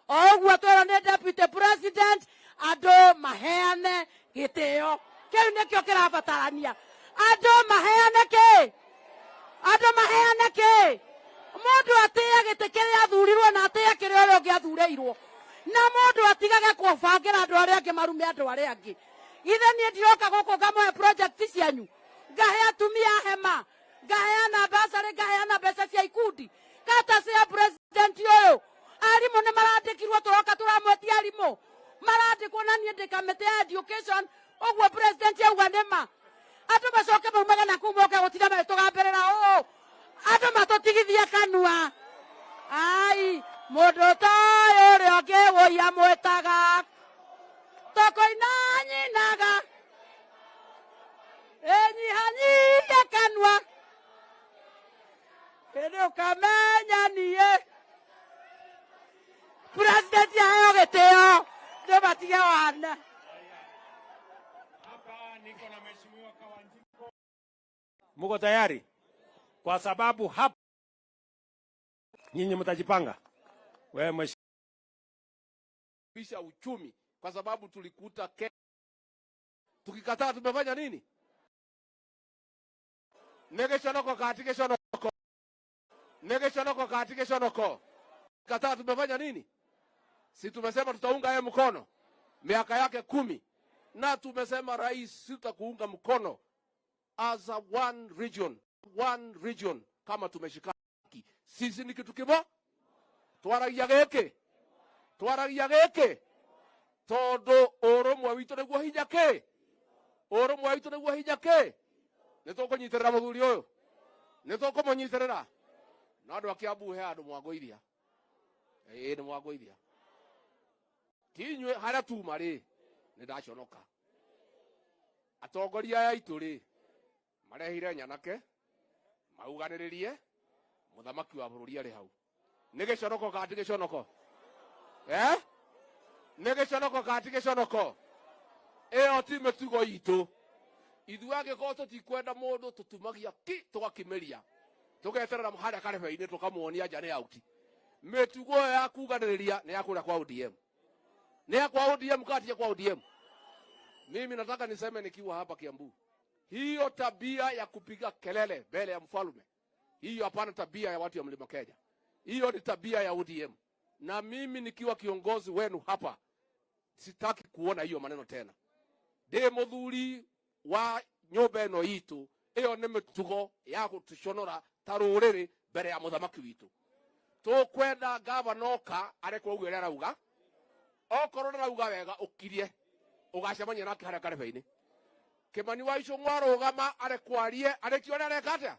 O ũguo twĩrwo nĩ deputy president, andũ maheane gĩtĩo kĩu nĩkĩo kĩrabatarania. Andũ maheane kĩ? Andũ maheane kĩ? Mũndũ atĩe gĩtĩ kĩrĩa athurirwo na atĩe kĩrĩa ũrĩa ũngĩ athurĩirwo, na mũndũ atigage kũbangĩra andũ arĩa angĩ marume andũ arĩa angĩ. Githĩ niĩ ndiroka gũkũ ngamũhe project cianyu, ngahe atumia hema, ngaheana basarĩ, ngaheana mbeca cia ikundi kata cia president ũyũ? Arimũ nĩ marandĩkirwo, tũroka tũramwetia arimũ marandĩkwo, na niĩ ndĩ kamĩtĩ ya education. Ũguo president auga nĩ ma. Andũ macoke maumage na kuu moke gũtinda magĩtũgambĩrĩra ũũ, andũ matũtigithie kanua. Ai, mũndũ toyũ ũrĩa ũngĩ wũi amwĩtaga tũkũina nyinaga ĩnyihanyihie kanua hĩndĩ ũkamenya niĩ president aheo gĩtĩo nĩ matige wana. Hapa niko na Mheshimiwa Kawanjiko. Muko tayari? Kwa sababu hapa nyinyi mtajipanga. Wewe mheshimiwa Bisha uchumi kwa sababu tulikuta ke tukikataa tumefanya nini? Nĩ gĩconoko kati gĩconoko, nĩ gĩconoko kati gĩconoko. Kataa tumefanya nini? Si tumesema tutaunga yeye mkono miaka yake 10, na tumesema rais, sitakuunga mkono as a one region, one region kama tumeshikaki. Sisi ni kitu kimo, twaragia gĩkĩ, twaragia gĩkĩ tondu ũrũmwe witũ nĩguo hinya kĩ, ũrũmwe witũ nĩguo hinya kĩ. Nĩ tũkũnyitĩrĩra mũthuri ũyũ, nĩ tũkũmũnyitĩrĩra. No andũ a Kiambu he handũ mwangũithia, ĩĩ nĩ mwangũithia, ti inyuĩ harĩa tuma rĩ, nĩ ndaconoka. Atongoria aya aitũ rĩ, marehire nyanake mauganĩrĩrie mũthamaki wa bũrũri arĩ hau. Nĩ gĩconoko kana ti gĩconoko? Eh? Nĩ gĩconoko kana ti gĩconoko? Ĩyo ti mĩtugo itũ. Ithuĩ angĩkorwo tũtikwenda mũndũ, tũtumagia ki tũgakimĩria, tũgeterera harĩa karebe-inĩ, tũkamuonia nja nĩ auti. Mĩtugo ĩyo ya kuganĩrĩria nĩ ya kũrĩa kwa ODM, nĩ ya kwa ODM kati ya kwa ODM. Mimi nataka niseme nikiwa hapa Kiambu, hiyo tabia ya kupiga kelele mbele ya mfalme, hiyo hapana tabia ya watu ya Mlima Kenya. Hiyo ni tabia ya ODM, na mimi nikiwa kiongozi wenu hapa sitaki kuona hiyo maneno tena. Ndĩ mũthuri wa nyũmba ĩno itũ, ĩyo nĩ mĩtugo ya gũtũconora ta rũrĩrĩ mbere ya mũthamaki witũ. Tũkwenda gavana oka arekwo ũguo ũrĩa arauga, okorwo ndarauga wega ũkirie, ũgacemania nake harĩa karebe-inĩ. Kimani wa Ichung'wa arũgama arekwarie arĩkie ũrĩa areka atĩa,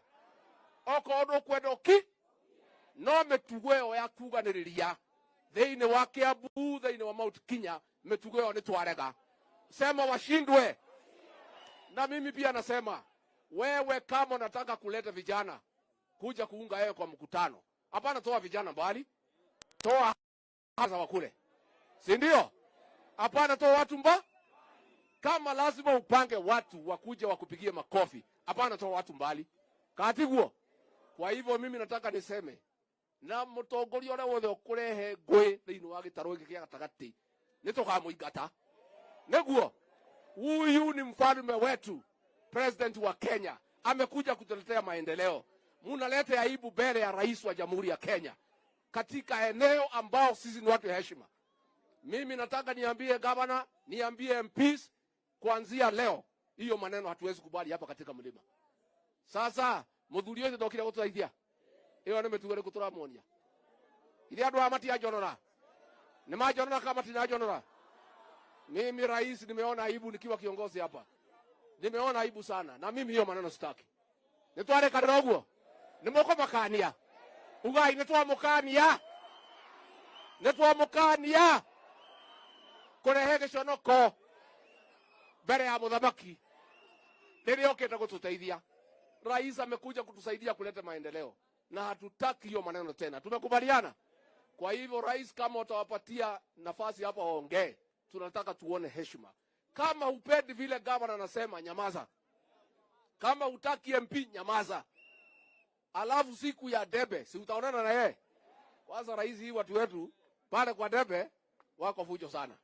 okorwo ndũkwenda ũki. No mĩtugo ĩyo ya kuganĩrĩria thĩinĩ wa Kiambu, thĩinĩ wa Mount Kenya, mĩtugo ĩyo nĩ twarega. Sema washindwe. Na mimi pia nasema wewe kama unataka kuleta vijana kuja kuunga wewe kwa mkutano, hapana toa vijana mbali, toa hasa wakule, si ndio? Hapana toa watu mba, kama lazima upange watu wakuja wakupigie makofi, hapana toa watu mbali katiguo. Kwa hivyo mimi nataka niseme na mutongoria uria wothe ukurehe ngui thiini wa gitaru giki kia gatagati ni tukamũingata. Niguo huyu ni mfalme wetu, president wa Kenya, amekuja kutuletea maendeleo. Munaleta aibu mbele ya rais wa Jamhuri ya Kenya katika eneo ambao sisi ni watu ya heshima. Mimi nataka niambie gavana, niambie MPs, kuanzia leo hiyo maneno hatuwezi kubali hapa katika mlima. Sasa muthuri ucio ndokire gututeithia, iyo nĩ mĩtugo ĩrĩkũ tũramuonia? Ithe andũ aya matianjonora, nĩ manjonora kama matinanjonora? Mimi rais, nimeona aibu nikiwa kiongozi hapa, nimeona aibu sana, na mimi hiyo maneno sitaki. Nĩ twarekanĩra ũguo, nĩ mũkũmakania ugai, nĩ twamũkania, nĩ twamũkania kũrehe gĩconoko mbere ya mũthamaki rĩrĩa okĩte gũtũteithia. Rais amekuja kutusaidia kuleta maendeleo na hatutaki hiyo maneno tena. Tumekubaliana. Kwa hivyo rais, kama utawapatia nafasi hapa waongee, tunataka tuone heshima. Kama hupendi vile gavana anasema, nyamaza. Kama hutaki MP, nyamaza. Alafu siku ya debe, si utaonana na yeye? Kwanza rais, hii watu wetu Pale kwa debe wako fujo sana,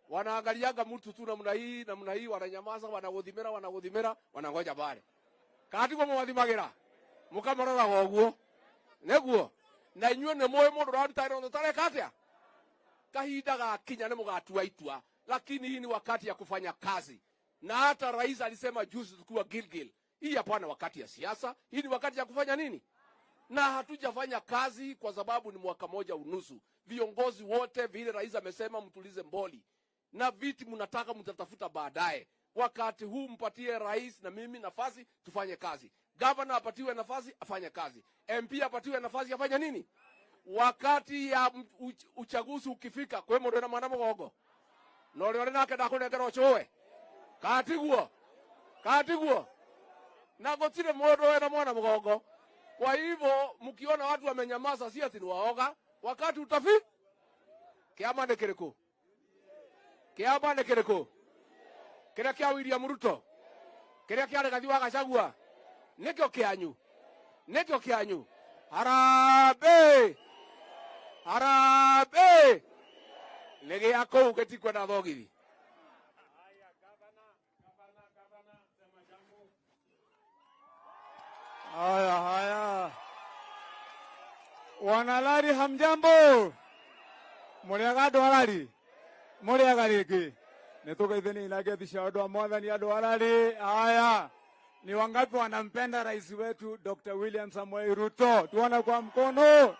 wanaangaliaga mtu tu namna hii namna hii, wananyamaza, wanaguthimira wanaguthimira, wanangoja pale katiguo mwathimagĩra mũkamũroraga ũguo nĩguo na inyuĩ nĩ mũĩ mũndũ ũraruta wĩra ũtareka atĩa. Kahinda gakinya nĩ mũgatua itua, lakini hii ni wakati ya kufanya kazi. Na hata rais alisema juzi tukiwa Gilgil, hii hapana wakati ya siasa, hii ni wakati ya kufanya nini? Na hatujafanya kazi kwa sababu ni mwaka moja unusu. Viongozi wote vile rais amesema, mtulize mboli na viti mnataka mtatafuta baadaye. Wakati huu mpatie rais na mimi nafasi tufanye kazi. Gavana apatiwe nafasi afanye kazi, MP apatiwe nafasi afanye nini? Wakati ya uchaguzi ukifika, kwi mundu na mwana mugongo na uria uri nake ndakunengera ucuwe katiguo katiguo na gutire mundu wina mwana mugongo. Kwa hivyo mkiona watu wamenyamaza, si ati ni waoga. Wakati utafi kiama nĩ kĩrĩkũ? Kĩama nĩ kĩrĩkũ? Kĩrĩa kĩa William Ruto, kĩrĩa kĩa Rigathi wa Gachagua, nĩkĩo kĩanyu, nĩkĩo kĩanyu. Harambee, harambee! Nĩ gĩa kũu gĩtikwenda thogithi. Haya, gavana, gavana, gavana, sema jambo. Haya, haya, wanalari hamjambo, mũrĩega andũ a Lari, mũrĩega rĩngĩ, nĩtũgeithanie na ngethi cia andũ a mwathani andũ a Lari. Haya, ni wangapi wanampenda rais wetu Dr. William Samoei Ruto? Tuone kwa mkono.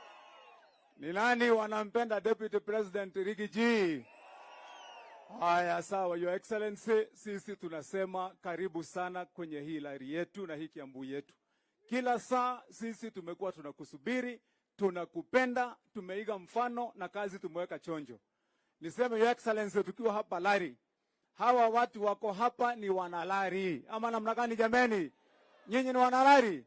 Ni nani wanampenda Deputy President Riggy G? Haya, sawa, Your Excellency, sisi tunasema karibu sana kwenye hii Lari yetu na hii Kiambu yetu. Kila saa sisi tumekuwa tunakusubiri, tunakupenda, tumeiga mfano na kazi tumeweka chonjo. Niseme, Your Excellency, tukiwa hapa Lari, hawa watu wako hapa ni wanalari ama namna gani jameni? Nyinyi ni wanalari?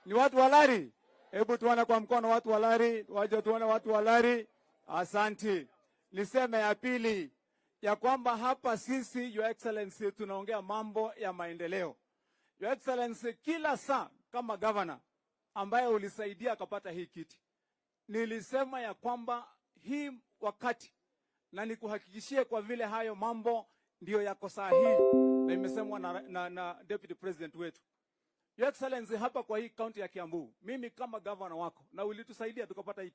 Ni watu wa Lari? Hebu tuone kwa mkono watu wa Lari, waje tuone watu wa Lari. Asanti. Niseme ya pili ya kwamba hapa sisi, Your Excellency, tunaongea mambo ya maendeleo. Your Excellency, kila saa kama governor ambaye ulisaidia akapata hii kiti, nilisema ya kwamba hii wakati, na nikuhakikishie kwa vile hayo mambo ndiyo yako saa hii na imesemwa na Deputy President wetu. Your Excellency, hapa kwa hii kaunti ya Kiambu, mimi kama governor wako na ulitusaidia tukapata hii